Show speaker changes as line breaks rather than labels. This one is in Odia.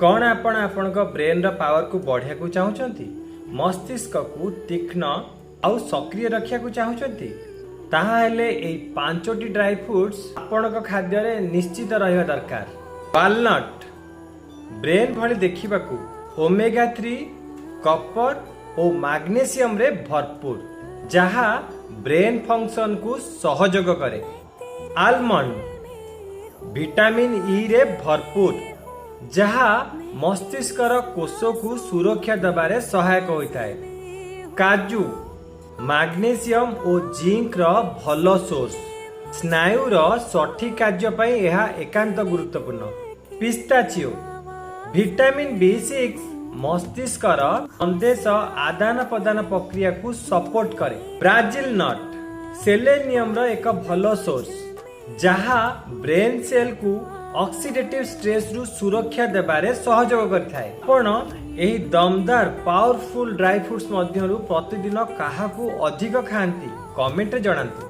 କ'ଣ ଆପଣ ଆପଣଙ୍କ ବ୍ରେନ୍ର ପାୱାରକୁ ବଢ଼ିବାକୁ ଚାହୁଁଛନ୍ତି? ମସ୍ତିଷ୍କକୁ ତୀକ୍ଷ୍ଣ ଆଉ ସକ୍ରିୟ ରଖିବାକୁ ଚାହୁଁଛନ୍ତି? ତାହାହେଲେ ଏଇ ପାଞ୍ଚୋଟି ଡ୍ରାଇ ଫ୍ରୁଟ୍ସ ଆପଣଙ୍କ ଖାଦ୍ୟରେ ନିଶ୍ଚିତ ରହିବା ଦରକାର। ୱାଲନଟ୍ ବ୍ରେନ୍ ଭଳି ଦେଖିବାକୁ, ଓମେଗା 3, କପର ଓ ମାଗ୍ନେସିୟମରେ ଭରପୁର, ଯାହା ବ୍ରେନ୍ ଫଙ୍କସନକୁ ସହଯୋଗ କରେ। ଆଲମଣ୍ଡ ଭିଟାମିନ୍ ଇ ରେ ଭରପୁର, ଯାହା ମସ୍ତିଷ୍କର କୋଷକୁ ସୁରକ୍ଷା ଦେବାରେ ସହାୟକ ହୋଇଥାଏ। କାଜୁ ମାଗ୍ନେସିୟମ ଓ ଜିଙ୍କର ଭଲ ସୋର୍ସ। ସ୍ନାୟୁର ସଠିକ କାର୍ଯ୍ୟ ପାଇଁ ଏହା ଏକାନ୍ତ ଗୁରୁତ୍ୱପୂର୍ଣ୍ଣ। ପିସ୍ତାଚିଓ ଭିଟାମିନ୍ ବି6 ମସ୍ତିଷ୍କର ସନ୍ଦେଶ ଆଦାନ ପ୍ରଦାନ ପ୍ରକ୍ରିୟାକୁ ସପୋର୍ଟ କରେ। ବ୍ରାଜିଲ not ସେଲେନିୟମର ଏକ ଭଲ ସୋର୍ସ, ଯାହା ବ୍ରେନ୍ ସେଲକୁ ଅକ୍ସିଡେଟିଭ ଷ୍ଟ୍ରେସରୁ ସୁରକ୍ଷା ଦେବାରେ ସହଯୋଗ କରିଥାଏ। ଆପଣ ଏହି ଦମଦାର ପାୱାରଫୁଲ ଡ୍ରାଇ ଫ୍ରୁଟ୍ସ ମଧ୍ୟରୁ ପ୍ରତିଦିନ କାହାକୁ ଅଧିକ ଖାଆନ୍ତି, କମେଣ୍ଟରେ ଜଣାନ୍ତୁ।